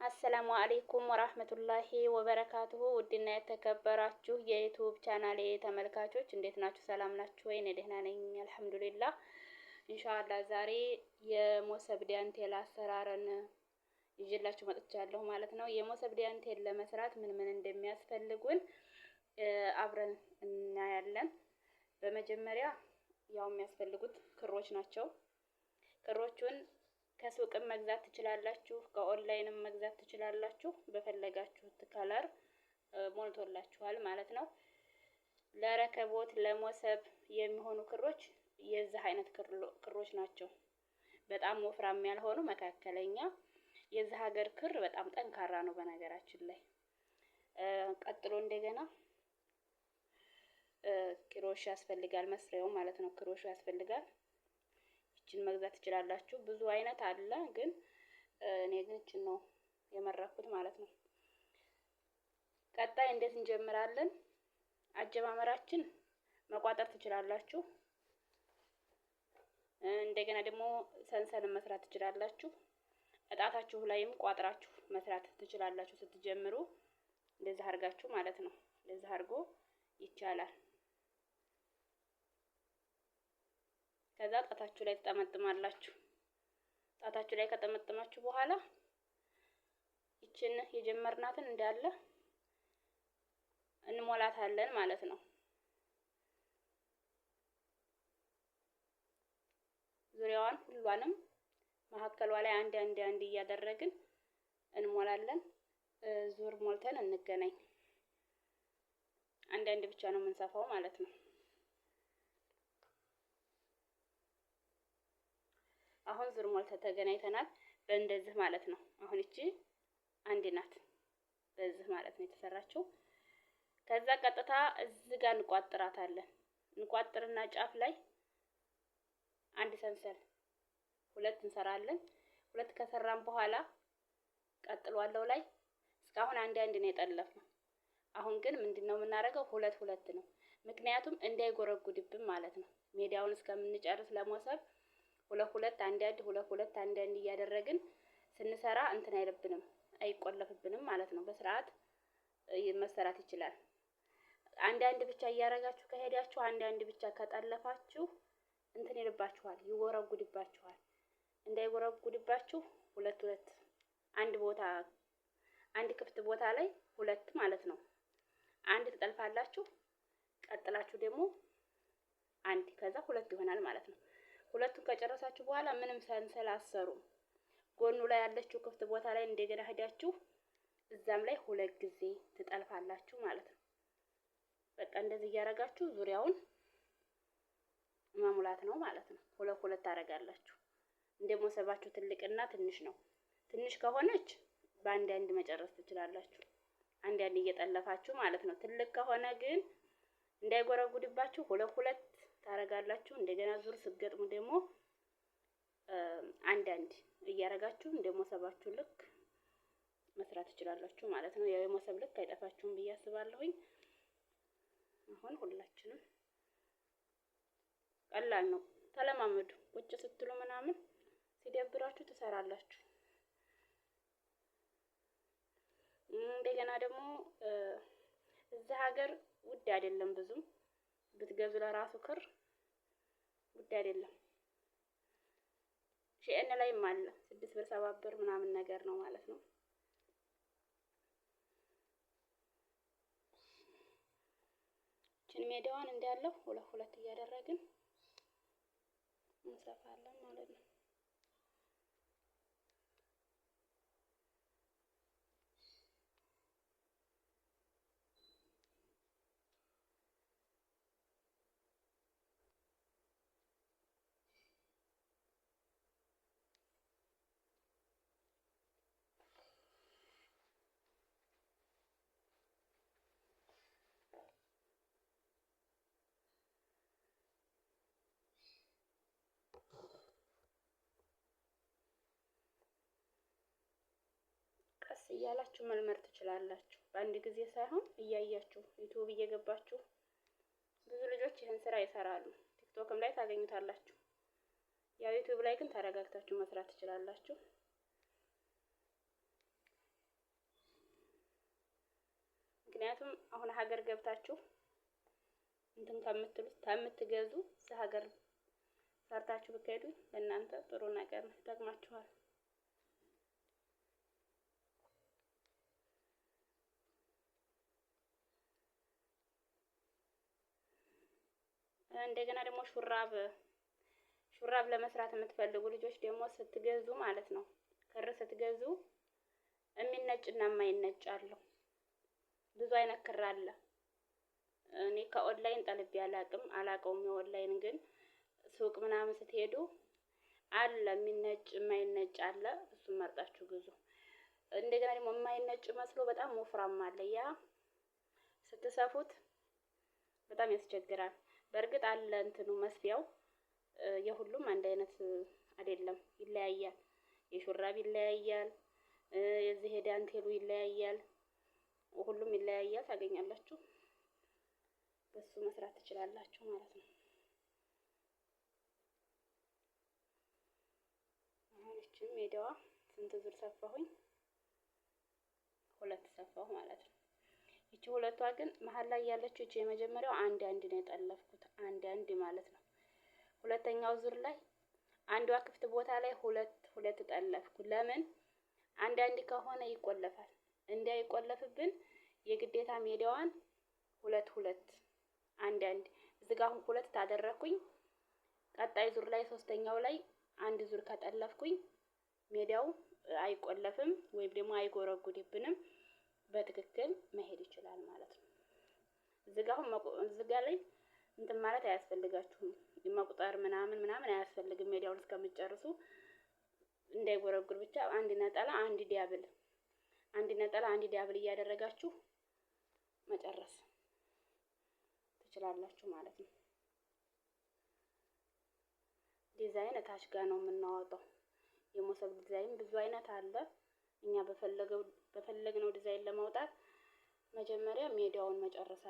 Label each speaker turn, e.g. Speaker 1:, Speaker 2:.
Speaker 1: السلام عليكم ورحمة الله وبركاته። ውድና የተከበራችሁ የ YouTube ቻናሌ ተመልካቾች እንዴት ናችሁ? ሰላም ናችሁ ወይ? እኔ ደህና ነኝ الحمد لله። إن شاء الله ዛሬ የሞሰብ ዳንቴል አሰራርን ይዤላችሁ መጥቻለሁ ማለት ነው። የሞሰብ ዳንቴል ለመስራት ምን ምን እንደሚያስፈልጉን አብረን እናያለን። በመጀመሪያ ያው የሚያስፈልጉት ክሮች ናቸው። ክሮቹን ከሱቅም መግዛት ትችላላችሁ፣ ከኦንላይንም መግዛት ትችላላችሁ። በፈለጋችሁት color ሞልቶላችኋል ማለት ነው። ለረከቦት ለሞሰብ የሚሆኑ ክሮች የዚህ አይነት ክሮች ናቸው። በጣም ወፍራም ያልሆኑ መካከለኛ። የዚህ ሀገር ክር በጣም ጠንካራ ነው በነገራችን ላይ። ቀጥሎ እንደገና ክሮሽ ያስፈልጋል፣ መስሪያው ማለት ነው። ክሮሽ ያስፈልጋል። ይችን መግዛት ትችላላችሁ። ብዙ አይነት አለ፣ ግን እኔ ግን ይችን ነው የመረኩት ማለት ነው። ቀጣይ እንዴት እንጀምራለን? አጀማመራችን መቋጠር ትችላላችሁ። እንደገና ደግሞ ሰንሰል መስራት ትችላላችሁ። እጣታችሁ ላይም ቋጥራችሁ መስራት ትችላላችሁ። ስትጀምሩ እንደዚህ አድርጋችሁ ማለት ነው። እንደዚህ አድርጎ ይቻላል። ከዛ ጣታችሁ ላይ ትጠመጥማላችሁ። ጣታችሁ ላይ ከጠመጥማችሁ በኋላ ይችን የጀመርናትን እንዳለ እንሞላታለን ማለት ነው። ዙሪያዋን ሁሏንም መሀከሏ ላይ አንድ አንድ አንድ እያደረግን እንሞላለን። ዙር ሞልተን እንገናኝ። አንድ አንድ ብቻ ነው የምንሰፋው ማለት ነው። አሁን ዙር ሞልተን ተገናኝተናል። በእንደዚህ ማለት ነው። አሁን እቺ አንድ ናት፣ በዚህ ማለት ነው የተሰራችው። ከዛ ቀጥታ እዚህ ጋር እንቋጥራታለን። እንቋጥርና ጫፍ ላይ አንድ ሰንሰል ሁለት እንሰራለን። ሁለት ከሰራን በኋላ ቀጥሏለው ላይ እስካሁን አንድ አንድ ነው የጠለፍነው። አሁን ግን ምንድነው የምናደርገው? ሁለት ሁለት ነው። ምክንያቱም እንዳይጎረጉድብን ማለት ነው። ሜዳውን እስከምንጨርስ ለሞሰብ ሁለት ሁለት አንድ አንድ ሁለት ሁለት አንድ አንድ እያደረግን ስንሰራ እንትን አይልብንም፣ አይቆለፍብንም ማለት ነው። በስርዓት መሰራት ይችላል። አንድ አንድ ብቻ እያደረጋችሁ ከሄዳችሁ አንድ አንድ ብቻ ከጠለፋችሁ እንትን ይልባችኋል፣ ይወረጉድባችኋል። እንዳይወረጉድባችሁ ሁለት ሁለት አንድ ቦታ አንድ ክፍት ቦታ ላይ ሁለት ማለት ነው። አንድ ትጠልፋላችሁ፣ ቀጥላችሁ ደግሞ አንድ፣ ከዛ ሁለት ይሆናል ማለት ነው። ሁለቱን ከጨረሳችሁ በኋላ ምንም ሰንሰል አሰሩም። ጎኑ ላይ ያለችው ክፍት ቦታ ላይ እንደገና ሄዳችሁ እዛም ላይ ሁለት ጊዜ ትጠልፋላችሁ ማለት ነው። በቃ እንደዚህ እያደረጋችሁ ዙሪያውን መሙላት ነው ማለት ነው። ሁለት ሁለት ታደርጋላችሁ። እንደ ሞሰባችሁ ትልቅና ትንሽ ነው። ትንሽ ከሆነች በአንድ አንድ መጨረስ ትችላላችሁ። አንድ አንድ እየጠለፋችሁ ማለት ነው። ትልቅ ከሆነ ግን እንዳይጎረጉድባችሁ ሁለት ሁለት ታረጋላችሁ። እንደገና ዙር ስትገጥሙ ደግሞ አንድ አንድ እያረጋችሁ እንደ ሞሰባችሁ ልክ መስራት ትችላላችሁ ማለት ነው። ያው የሞሰብ ልክ አይጠፋችሁም ብዬ አስባለሁኝ። አሁን ሁላችንም ቀላል ነው፣ ተለማመዱ። ቁጭ ስትሉ ምናምን ሲደብራችሁ ትሰራላችሁ። እንደገና ደግሞ እዚህ ሀገር ውድ አይደለም ብዙም ብትገዙ ለራሱ ክር ውድ አይደለም። ሺኤን ላይም አለ 6 ብር 7 ብር ምናምን ነገር ነው ማለት ነው። ይችን ሜዳዋን እንዳለው ሁለት ሁለት እያደረግን እንሰፋለን ማለት ነው። ቀስ እያላችሁ መልመድ ትችላላችሁ። በአንድ ጊዜ ሳይሆን እያያችሁ YouTube እየገባችሁ ብዙ ልጆች ይህን ስራ ይሰራሉ። TikTok ም ላይ ታገኙታላችሁ። ያው YouTube ላይ ግን ተረጋግታችሁ መስራት ትችላላችሁ። ምክንያቱም አሁን ሀገር ገብታችሁ እንትን ከምትሉት ከምትገዙ እዚህ ሀገር ሰርታችሁ ብትሄዱ ለእናንተ ጥሩ ነገር ነው፣ ይጠቅማችኋል። እንደገና ደግሞ ሹራብ ሹራብ ለመስራት የምትፈልጉ ልጆች ደግሞ ስትገዙ ማለት ነው፣ ክር ስትገዙ የሚነጭና የማይነጭ አለው። ብዙ አይነት ክር አለ። እኔ ከኦንላይን ጠልቤ አላቅም፣ አላቀውም። የኦንላይን ግን ሱቅ ምናምን ስትሄዱ አለ የሚነጭ የማይነጭ አለ። እሱን መርጣችሁ ግዙ። እንደገና ደግሞ የማይነጭ መስሎ በጣም ወፍራም አለ። ያ ስትሰፉት በጣም ያስቸግራል። በእርግጥ አለ እንትኑ መስፊያው የሁሉም አንድ አይነት አይደለም፣ ይለያያል። የሹራብ ይለያያል፣ የዚህ የዳንቴሉ ይለያያል። ሁሉም ይለያያል። ታገኛላችሁ፣ በሱ መስራት ትችላላችሁ ማለት ነው። አሁን እቺም ሜዳዋ ስንት ዙር ሰፋሁኝ? ሁለት ሰፋሁ ማለት ነው። ይቺ ሁለቷ ግን መሀል ላይ ያለችው እቺ የመጀመሪያው አንድ አንድ ነው የጠለፍኩት፣ አንድ አንድ ማለት ነው። ሁለተኛው ዙር ላይ አንዷ ክፍት ቦታ ላይ ሁለት ሁለት ጠለፍኩ። ለምን አንድ አንድ ከሆነ ይቆለፋል። እንዳይቆለፍብን የግዴታ ሜዳዋን ሁለት ሁለት አንድ አንድ እዚህ ጋር አሁን ሁለት ታደረኩኝ። ቀጣይ ዙር ላይ ሶስተኛው ላይ አንድ ዙር ከጠለፍኩኝ ሜዳው አይቆለፍም ወይም ደግሞ አይጎረጉድብንም፣ በትክክል መሄድ ይችላል ማለት ነው። እዚህ ጋር አሁን እዚህ ጋር ላይ እንትን ማለት አያስፈልጋችሁም። መቁጠር ምናምን ምናምን አያስፈልግም። ሜዳውን እስከምትጨርሱ እንዳይጎረጉር ብቻ አንድ ነጠላ አንድ double፣ አንድ ነጠላ አንድ double እያደረጋችሁ መጨረስ ትችላላችሁ ማለት ነው። ዲዛይን እታች ጋር ነው የምናወጣው። የሞሰብ ዲዛይን ብዙ አይነት አለ። እኛ በፈለግነው ዲዛይን ለማውጣት መጀመሪያ ሜዳውን መጨረስ